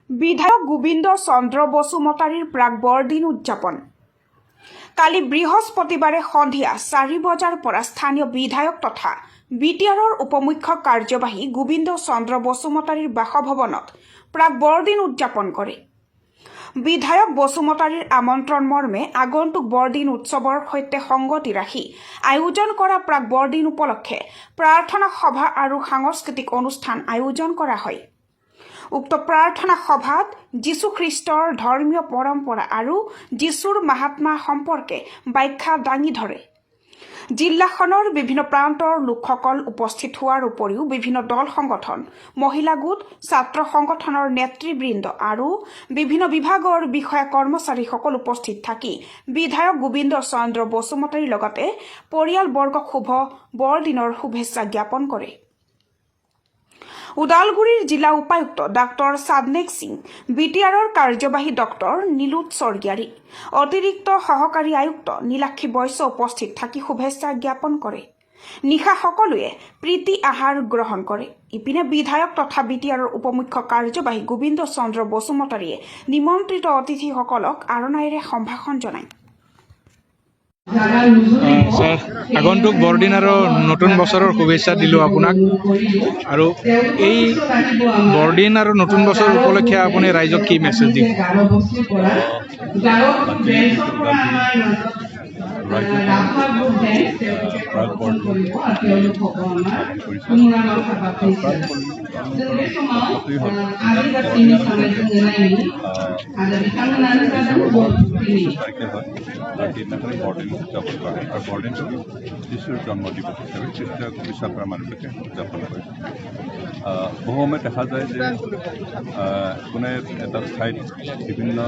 বিধায়ক গোবিন্দ চন্দ্ৰ বসুমতাৰীৰ প্ৰাক বৰদিন উদযাপন। কালি বৃহস্পতিবাৰে সন্ধিয়া 4 বজাৰ পৰা স্থানীয় বিধায়ক তথা বিটিআৰৰ উপমুখ্য কাৰ্যবাহী গোবিন্দ চন্দ্ৰ বসুমতাৰীৰ বাসভৱনত প্ৰাক বৰদিন উদযাপন কৰে। বিধায়ক বসুমতাৰীৰ আমন্ত্ৰণ মৰ্মে আগন্তুক বৰদিন উৎসৱৰ সৈতে সংগতি ৰাখি আয়োজন কৰা প্ৰাক বৰদিন উপলক্ষে প্ৰাৰ্থনা সভা আৰু সাংস্কৃতিক অনুষ্ঠান আয়োজন কৰা হয়। উক্ত প্ৰাৰ্থনা সভাত যীশুখ্ৰীষ্টৰ ধৰ্মীয় পৰম্পৰা আৰু যীশুৰ মাহাত্মা সম্পৰ্কে ব্যাখ্যা দাঙি ধৰে। জিলাখনৰ বিভিন্ন প্ৰান্তৰ লোকসকল উপস্থিত হোৱাৰ উপৰিও বিভিন্ন দল সংগঠন, মহিলা গোট, ছাত্ৰ সংগঠনৰ নেতৃবৃন্দ আৰু বিভিন্ন বিভাগৰ বিষয়া কৰ্মচাৰীসকল উপস্থিত থাকি বিধায়ক গোবিন্দ চন্দ্ৰ বসুমতাৰীৰ লগতে পৰিয়ালবৰ্গক শুভ বৰদিনৰ শুভেচ্ছা জ্ঞাপন কৰে। ওদালগুৰিৰ জিলা উপায়ুক্ত ডাক্তৰ সাদনেক সিং, বিটিআৰৰ কাৰ্যবাহী ডক্টৰ নীলোৎ স্বৰ্গীয়াৰী, অতিৰিক্ত সহকাৰী আয়ুক্ত নীলাক্ষী বৈশ্য উপস্থিত থাকি শুভেচ্ছা জ্ঞাপন কৰে। নিশা সকলোৱে প্ৰীতি আহাৰ গ্ৰহণ কৰে। ইপিনে বিধায়ক তথা বিটিআৰৰ উপমুখ্য কাৰ্যবাহী গোবিন্দ চন্দ্ৰ বসুমতাৰীয়ে নিমন্ত্ৰিত অতিথিসকলক আৰণাইৰে সম্ভাষণ জনায়। ছাৰ, আগন্তুক বৰদিন আৰু নতুন বছৰৰ শুভেচ্ছা দিলোঁ আপোনাক। আৰু এই বৰদিন আৰু নতুন বছৰ উপলক্ষে আপুনি ৰাইজক কি মেছেজ দিব? আজি ৰাইজক প্ৰাক বৰদিন পালন কৰিছোঁ। প্ৰাক বৰদিন পালন কৰাৰ লক্ষ্যটোৱেই হ'ল, বৰদিন আচলতে ডিচেম্বৰ মাহৰ 25 তাৰিখে হয় আৰু সেইদিনাখনে বৰদিন উদযাপন কৰা হয়। আৰু বৰদিনটো যীশুৰ জন্ম দিৱস হিচাপে খ্ৰীষ্টীয় বিশ্বাস কৰা মানুহবিলাকে উদযাপন কৰে। বহু সময়ত দেখা যায় যে কোনে এটা ঠাইত বিভিন্ন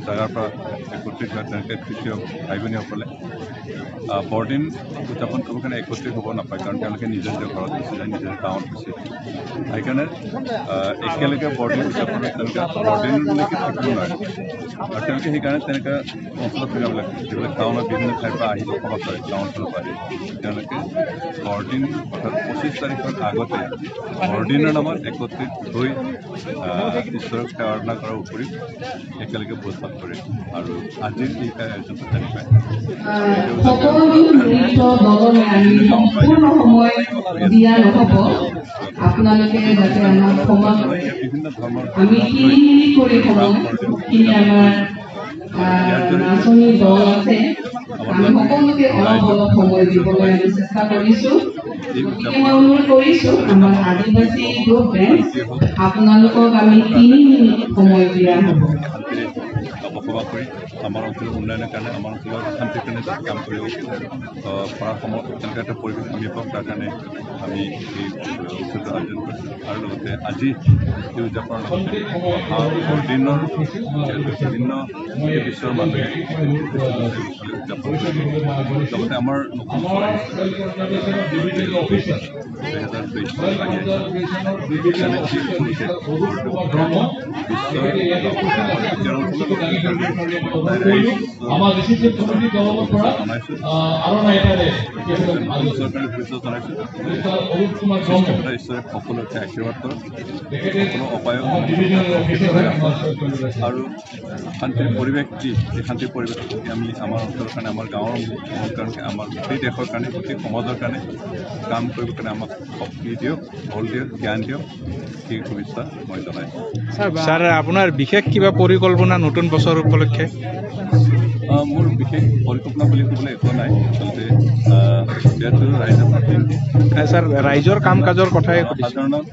জেগাৰ পৰা একত্ৰিত হয়, তেনেকৈ খ্ৰীষ্টীয় ভাই ভনীসকলে বৰদিন উদযাপন কৰিবৰ কাৰণে একত্ৰিত হ'ব নাপায়, কাৰণ তেওঁলোকে নিজৰ নিজৰ ঘৰত গুচি যায়, নিজৰ গাঁৱত গুচি যায়। সেইকাৰণে একেলগে বৰদিন উদযাপন তেওঁলোকে বৰদিনলৈকে থাকিব নোৱাৰে আৰু তেওঁলোকে সেইকাৰণে তেনেকুৱা অঞ্চলত থকাবিলাক, যিবিলাক টাউনত বিভিন্ন ঠাইৰ পৰা আহি বসবাস কৰে, গাঁও অঞ্চলৰ পৰা আহি তেওঁলোকে বৰদিন অৰ্থাৎ 25 তাৰিখৰ আগতে বৰদিনৰ নামত একত্ৰিত হৈ ঈশ্বৰক সেৱা আৰাধনা কৰাৰ উপৰিও একেলগে ভোজ ভাত কৰে। আৰু আজিৰ এই আয়োজনটো তেনেকুৱাই। সকলো নৃত্য দললৈ আমি সম্পূৰ্ণ সময় দিয়া নহ'ব। আপোনালোকে যাতে আমাক ক্ষমা কৰে। বিভিন্ন ধৰ্মৰ আমি 3 মিনিট কৰি সময় যিখিনি আমাৰ নাচনী দল আছে, আমি সকলোকে অলপ অলপ সময় দিবলৈ আমি চেষ্টা কৰিছোঁ। এই গতিকে মই অনুৰোধ কৰিছোঁ, আমাৰ আদিবাসী গ্ৰুপ ডেন্স, আপোনালোকক আমি 3 মিনিট সময় দিয়া হ'ব। শান্তিৰে বসবাস কৰি আমাৰ অঞ্চলৰ উন্নয়নৰ কাৰণে, আমাৰ অঞ্চলৰ শান্তিৰ কাৰণে যাতে কাম কৰিব পৰা সময়, তেনেকুৱা এটা পৰিৱেশ আমি পাওঁ, তাৰ কাৰণে আমি এই উৎসৱটো আয়োজন কৰিছোঁ। আৰু লগতে আজি এই উদযাপনৰ লগতে অহা বৰদিনৰ, যিহেতু বিভিন্ন বিশ্বৰ মানুহে উদযাপন কৰিব, লগতে আমাৰ নতুন বছৰ আহিছে, 2023 আহি আছে। সেইকাৰণে এই উপলক্ষে বিশ্বৰ আমাৰ অঞ্চলৰ জনাইছোঁ, নতুন বছৰৰ কাৰণে শুভেচ্ছা জনাইছোঁ। সৃষ্টিকৰ্তা ঈশ্বৰে সকলোকে আশীৰ্বাদ কৰক, সকলো অপায় আৰু শান্তিৰ পৰিৱেশ দি, এই শান্তিৰ পৰিৱেশ আমি আমাৰ অঞ্চলৰ কাৰণে, আমাৰ গাঁৱৰ কাৰণে, আমাৰ গোটেই দেশৰ কাৰণে, গোটেই সমাজৰ কাৰণে কাম কৰিবৰ কাৰণে আমাক শক্তি দিয়ক, বল দিয়ক, জ্ঞান দিয়ক, সেই শুভেচ্ছা মই জনাইছোঁ। ছাৰ, আপোনাৰ বিশেষ কিবা পৰিকল্পনা নতুন বছৰ উপলক্ষে? মোৰ বিশেষ পৰিকল্পনা বুলি ক'বলৈ একো নাই আচলতে, যিহেতু ৰাইজৰ প্ৰতিনিধি। ছাৰ, ৰাইজৰ কাম কাজৰ কথাই সুধিছোঁ। সাধাৰণত